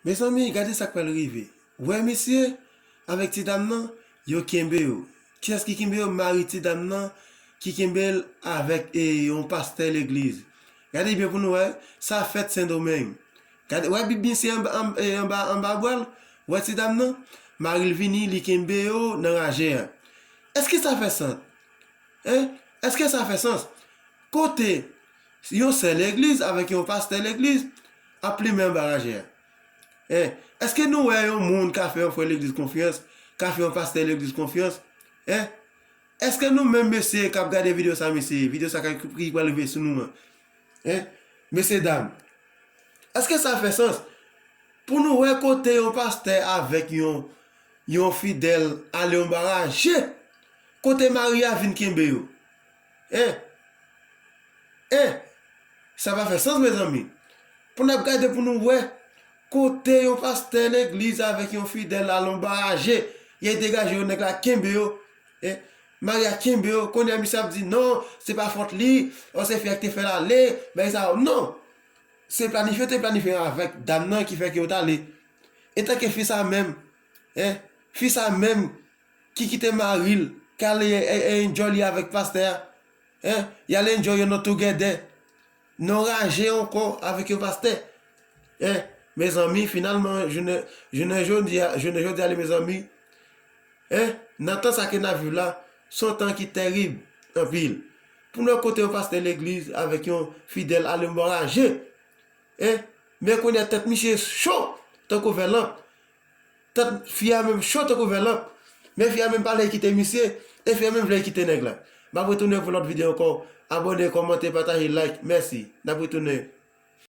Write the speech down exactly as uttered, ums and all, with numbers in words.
Mezanmi, gade sa k pral rive. Wè misye avèk ti dam nan, yo kenbe yo. Kiyès ki kenbe yo? Mari ti dam nan ki kenbe l avèk e, yon pastè legliz. Gade byen pou nou wè, sa fèt Sendomeng. Gade, wè bib misye anba, anba, e, anba, anba bra l, wè ti dam nan, mari l vini, li kenbe yo nan raje a. Èske sa fè sans? Hein? Èske sa fè sans? Kote yon sè legliz avèk yon pastè legliz ap plimen anba raje a? Hein? Èske nou wè yon moun ka fè yon frè legliz konfyans, ka fè yon pastè legliz konfyans? Hein? Èske nou menm mesye k ap gade videyo sa, mesye, videyo sa ki pral rive sou nou an? Hein? Mesye dam, èske sa fè sans? Pou nou wè kote yon pastè avèk yon, yon fidèl ale yon baraje, kote mari a vin kenbe yo. Hein? Hein? Sa pa fè sans, mezanmi. Pou n ap gade pou nou wè kote yon pastè legliz avèk yon fidèl ale yon baraje, y a degaje yo, nèg la kenbe yo. Hein? Mari a kenbe yo, kounye a misye ap di non, se pa fòt li, o se fi a ki te fè l ale, bagay sa yo. Non! Se planifye yo te planifye avèk dam nan ki fè ke yo t ale. Etanke fi sa menm, hein, fi sa menm ki kite mari l, k al e, e, e enjoy li avèk pastè a, hein, y al enjoy yo nan together, nan raje ankò avèk yon pastè, hein, mezanmi, finalman, jounen, jounen jodi a, jounen jodi a, mezanmi, hein, nan tan sa ke n ap viv la, se yon tan ki terib anpil. Pou nou wè kote yon pastè legliz avèk yon fidèl ale yon baraje, hein, men kounye a tèt misye cho tankou vè lanp. Tèt fi a menm cho tankou vè lanp. Men fi a menm pa vle kite misye, e fi a menm vle kite nèg la. M ap retounen pou lòt videyo ankò. Abòne, kòmante, pataje, like. Mèsi. N ap retounen.